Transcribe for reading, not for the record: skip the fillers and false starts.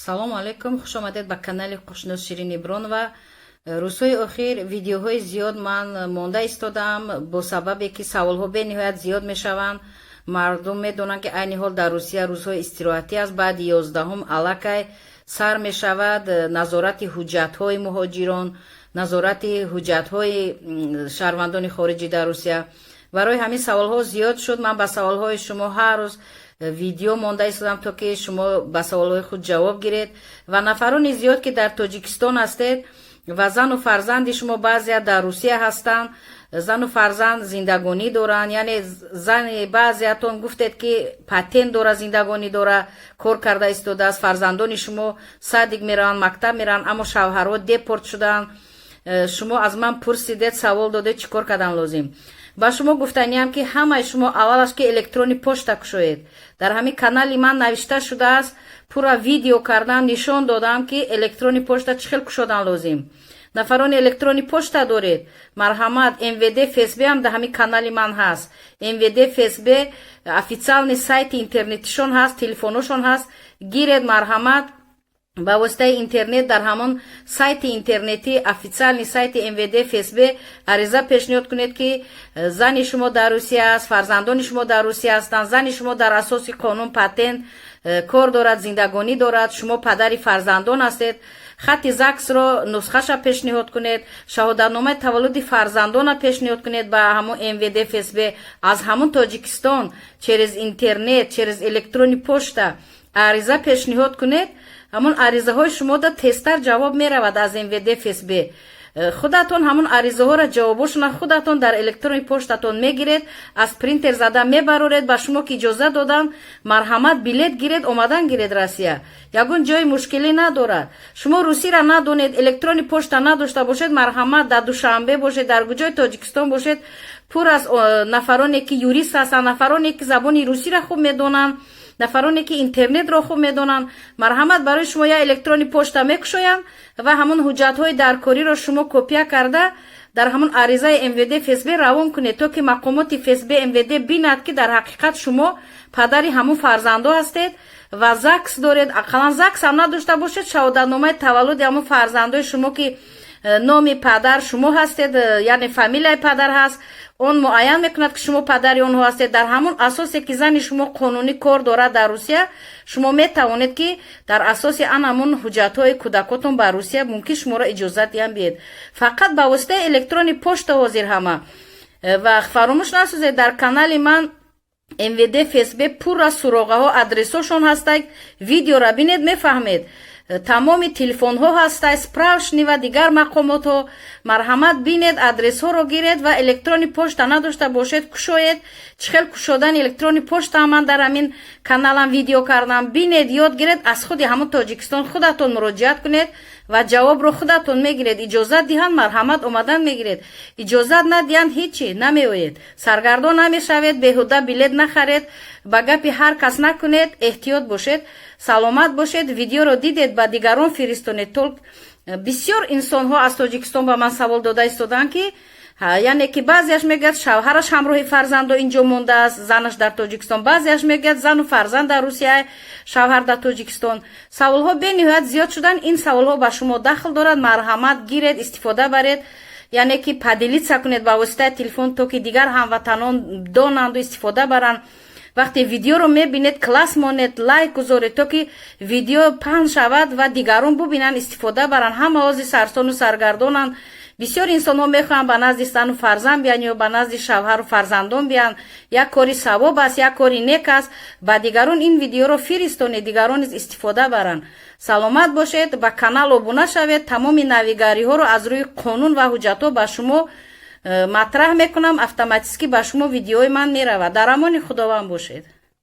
Салому алайкум, хушомадед ба канали Қушнуз Ширин Ибронова. Рӯзҳои охир видеоҳои зиёд ман монда истодаам, бо сабабе ки саволҳо бениҳоят зиёд мешаванд. Мардум медонанд, ки айни ҳол дар Русия рӯзҳои истироҳатӣ аст. Баъди 11-ум аллакай сар мешавад назорати ҳуҷҷатҳои муҳоҷирон, назорати ҳуҷҷатҳои шаҳрвандони хориҷӣ дар Русия. Барои ҳамин саволҳо зиёд шуд. Ман ба саволҳои шумо ҳар рӯз видео монда истодам, то ки шумо ба саволҳои худ ҷавоб гиред. Ва нафарони зиёд, ки дар Тоҷикистон ҳастед ва зану фарзанди шумо баъзея дар Русия ҳастанд, зану фарзанд зиндагонӣ доранд, яъне зани баъзеятон гуфтед, ки патент дора, зиндагонӣ дора, кор карда истодааст, фарзандони шумо садик мераванд, мактаб мераванд, аммо шавҳарҳо депорт шуданд. Шумо аз ман пурсидед, савол додед, чӣ кор кардан лозим. Ба шумо гуфтаниям, ки ҳамаи шумо аввалаш ки электронный почта кушоед. Дар ҳамин канали ман навишта шудааст, пурра видео кардам, нишон додам, ки электронный почта чӣ хел кушодан лозим. Нафарони электронный почта доред, марҳамат, МВД, ФСБ ҳам дар ҳамин канали ман ҳаст. МВД, ФСБ официальный сайти интернетишон ҳаст, телефоношон ҳаст, гиред, марҳамат, ба воситаи интернет дар ҳамон сайти интернетӣ, официальный сайти МВД, ФСБ ариза пешниҳод кунед, ки зани шумо дар Русия аст, фарзандони шумо дар Русия ҳастанд, зани шумо дар асоси қонун патент, кор дорад, зиндагонӣ дорад, шумо падари фарзандон ҳастед. Хати ЗАГСро нусхаша пешниҳод кунед, шаҳодатномаи таваллуди фарзандона пешниҳод кунед ба ҳамон МВД, ФСБ. Аз ҳамон Тоҷикистон через интернет, через электронный почта ариза пешниҳод кунед. Ҳамон аризаҳои шумода тезтар ҷавоб меравад аз МВД, ФСБ. Худатон ҳамон аризаҳоро, ҷавобошона худатон дар электронный почтатон мегиред, аз принтер зада мебароред. Ба шумо ки иҷоза доданд, марҳамат, билет гиред, омадан гиред Россия, ягон ҷои мушкилӣ надорад. Шумо русиро надонед, электронный почта надошта бошед, марҳамат, дар Душанбе бошед, дар куҷои Тоҷикистон бошед, пур аз нафароне ки юрист ҳастанд, нафароне ки забони русиро хуб медонанд, нафароне ки интернетро хуб медонанд, марҳамат, барои шумо як электронный почта мекушоянд ва ҳамон ҳуҷҷатҳои даркориро шумо копия карда дар ҳамон аризаи МВД, ФСБ равон кунед, то ки мақомоти ФСБ, МВД бинад, ки дар ҳақиқат шумо падари ҳамон фарзандо ҳастед ва ЗАГС доред. Ақаллан ЗАГС ҳам надошта бошед, шаҳодатномаи таваллуди ҳамон фарзандои шумо, ки номи падар шумо ҳастед, яъне фамилияи падар ҳаст, он муайян мекунад, ки шумо падари онҳо ҳастед. Дар ҳамон асосе ки зани шумо қонунӣ кор дорад дар Русия, шумо метавонед, ки дар асоси ан ҳамон ҳуҷҷатҳои кӯдакотон ба Русия мумкин шуморо иҷозат диҳанд биед, фақат ба воситаи электронный почта ҳозир ҳама. Ва фаромӯш насозед, дар канали ман МВД, ФСБ пурра суроғаҳо, адресҳошон ҳастак. Видеора бинед, мефаҳмед. Тамоми телефонҳо ҳастай, справочный ва дигар мақомотҳо. Марҳамат, бинед, адресҳоро гиред ва электронный почта надошта бошед, кушоед. Чӣ хел кушодани электронный почта ман дар ҳамин каналам видео кардам, бинед, ёд гиред. Аз худи ҳамон Тоҷикистон худатон муроҷиат кунед ва ҷавобро худатон мегиред. Иҷозат диҳанд, марҳамат, омадан мегиред, иҷозат надиҳанд, ҳичи намеоед. Саргардон намешавед, беҳуда билет нахаред, ба гапи ҳар кас накунед, эҳтиёт бошед. Саломат бошед. Видеоро дидед, ба дигарон фиристонед. Тол бисёр инсонҳо аз Тоҷикистон ба ман савол дода истоданд, ки яъне ки баъзеаш мегӯяд, шавҳараш ҳамроҳи фарзандо инҷо мондааст, занаш дар Тоҷикистон, баъзеаш мегӯяд, зану фарзанд дар Русия, шавҳар дар Тоҷикистон. Саволҳо бениҳоят зиёд шуданд. Ин саволҳо ба шумо дахл дорад, марҳамат, гиред, истифода баред, яъне ки поделиться кунед ба воситаи телефон, то ки дигар ҳамватанон донанду истифода баранд. Вақте видеоро мебинед, класс монед, лайк гузоред, то ки видео паҳн шавад ва дигарон бубинанд, истифода баранд. Ҳама ози сарсону саргардонанд. Бисёр инсонҳо мехоҳанд ба назди зану фарзанд биянд ё ба назди шавҳару фарзандон биянд. Як кори савоб аст, як кори нек аст. Ба дигарон ин видеоро фиристонед, дигарон низ истифода баранд. Саломат бошед, ба канал обуна шавед. Тамоми навигариҳоро аз рӯи қонун ва ҳуҷҷатҳо ба шумо матраҳ мекунам, автоматически ба шумо видеои ман меравад. Дар амони Худованд бошед.